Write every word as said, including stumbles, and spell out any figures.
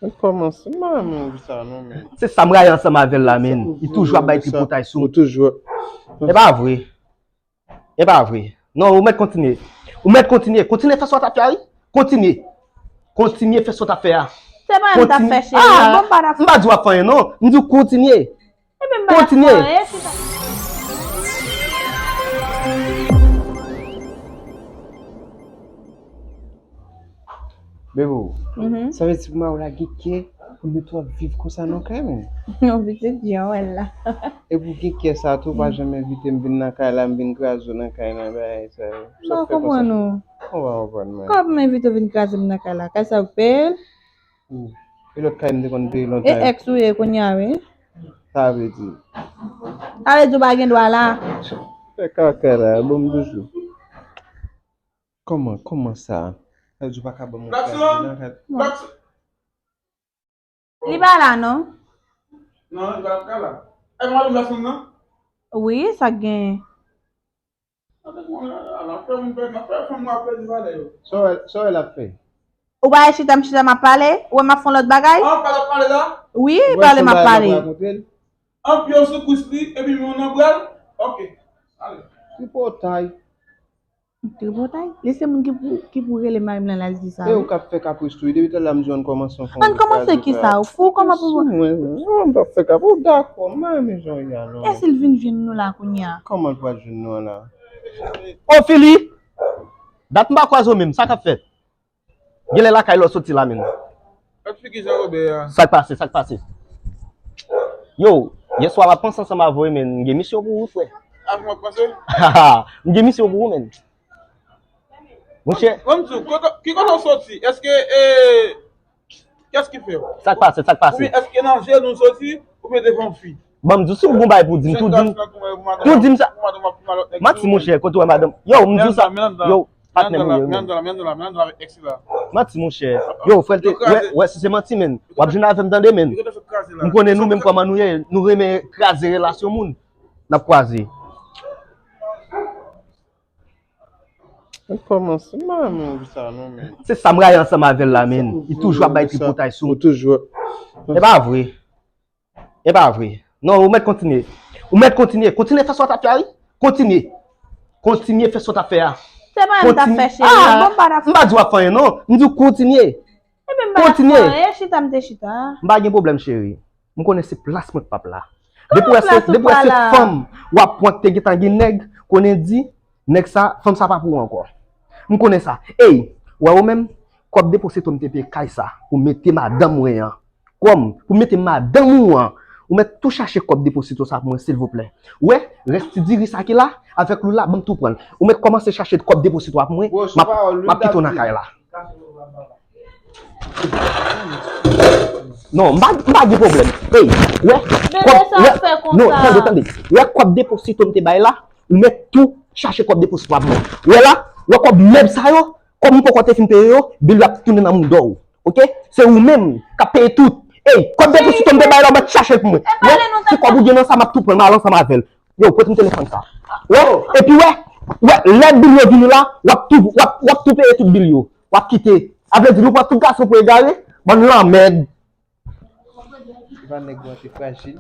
Kòmanse, m pa renmen wi sa non, men. Se sa m rayi ansanm avè l la, men. Li toujou ap bay tripotay sou. Ou toujou. E pa vre. E pa vre. Non, ou mèt kontinye. Ou mèt kontinye. Kontinye fè sa w t ap fè a, wi. Kontinye. Kontinye fè sa w t ap fè a. Se pa m t ap fè, cheri. Bon, m pa t ap fè. M pa di w ap fè anyen, non. M di w kontinye. Ebyen, m pa t ap fè anyen, chita. Bebo, sa vle di pou Mayola gen kè pou nou tou ap viv konsa nan kay, men. Yon pitit jan wè l la. Epi w gen kè sa tou, pa janm envite m vin nan kay la, m vin kraze w nan kay la, bagay sa yo. Sa w fè konsa? Mwen pa konprann ou. Mwen pa konprann, mwen. Kòman m envite w vin kraze m nan kay la? Kay sa yo k peye l? E lòt kay m te konn peye lontan. E èks ou ye kounye a, wi. Sa vle di? Sa vle di w pa gen dwa la? Fè kaka la, bon m toujou. Kòman, kòman sa? Sa vle di w pa ka ban m yon kay nan kay? Li pa la, non. Non, li pa ka la. E madanm la fanm nan? Wi, sa k genyen? Ala fè moun pèdi, ala fè moun ap pèdi valè yo. Sa w wè, sa w wè l ap fè? Ou pa wè chita m chita m ap pale? Ou wè m ap fè yon lòt bagay? An, pale ap pale la? Wi, pale m ap pale. An pye w sou kwis li, epi men w nan bra l? Ok. Ale. Tripotay. Tripotay? Li se moun ki pou, ki pou rele mari m nan la, l di sa. E ou k ap fè kapris tou wi. Depi talè a m di w ann kòmanse yon fon. Ann kòmanse ki sa? Ou fou? Kòman pou mwen? Mwen, mwen, mwen p ap fè kapris. Ou dakò, m pa renmen jan w ye a non. E si l vin jwenn nou la kounye a? Kòman l pral jwenn nou an la? O Fili! Dat m pa kwaze w menm, sa k ap fèt? Genlè lakay la w soti la menm. Gad figi Jean Robert a. Sa k pase, sa k pase? Yo, yèswa m ap panse ansanm avè w, men m gen misyon pou ou, frè. Avè m w ap panse? M gen misyon pou ou, men. Monchè. Ban m di w, kote, ki kote w soti? Èske, e, kès ki fè w? Sa k pase, sa k pase? Oubyen èske nan jenou w soti, oubyen devan yon fi? Ban m di w, si w gon bagay pou di m, tou di m, tou di m sa. Manti, monchè, kote w wè madanm? Yo, m di w sa. Yo, patnè m ou ye, men. Manti, monchè. Yo, frè, l te, wè, wè, si se manti, men. W ap jwenn avè m, tande, men. M konnen nou menm kòman nou ye, nou renmen kraze relasyon moun. N ap kwaze. Kòmanse, m pa renmen wi sa non, men. Se sa m rayi ansanm avè l la, men. Li toujou ap bay tripotay sou. Ou toujou. E pa vre. E pa vre. Non, ou mèt kontinye. Ou mèt kontinye. Kontinye fè sa w t ap fè a, wi. Kontinye. Kontinye fè sa w t ap fè a. Se pa m t ap fè, cheri. Bon, m pa t ap fè. M pa di w ap fè anyen, non. M di w kontinye. Ebyen, m pa t ap fè anyen. Chita, m te chita. M pa gen pwoblèm, cheri. M konnen se plas mwen k p ap la. Depi w wè se, depi w wè se fanm w ap pran k te gentan gen nèg, konnen di, nèg sa, fanm sa pa pou ou ankò. M konnen sa. Ey, w wè ou menm, kòb depo se tou m te peye kay sa, ou mete madanm mwen an. Kòm, pou mete madanm ou an, ou mèt tou chache kòb deposito sa pou mwen, silvouplè. Ou wè, rès ti diri sa ki la, avèk lou la, ban m tou pran l. Ou mèt kòmanse chache kòb deposito a pou mwen, m ap, m ap kite w nan kay la. Non, m pa, m pa gen pwoblèm. Ey, ou wè, kòb, ou wè, non, tande, tande. Ou wè kòb deposito m te bay la, ou mèt tou chache kòb deposito a pou mwen. Ou wè la, ou wè kòb mèb sa yo, kòm m poko te fin peye yo, bil yo ap tounen nan mouda w. Oke? Se ou menm k ap peye tout. Ey, kòb deposito m te bay la, ou mèt chache l pou mwen. Wè, ti kòb ou gen nan sa, m ap tou pran l, m al ansanm avè l. Yo, prete m telefòn sa. Wè, epi wè, wè, lè bil yo vini la, w ap tou, w ap, w ap tou peye tout bil yo. W ap kite. A vle di, nou pran tout gason pou egare, bann lanmèd. Se pa nèg ou an te frajil.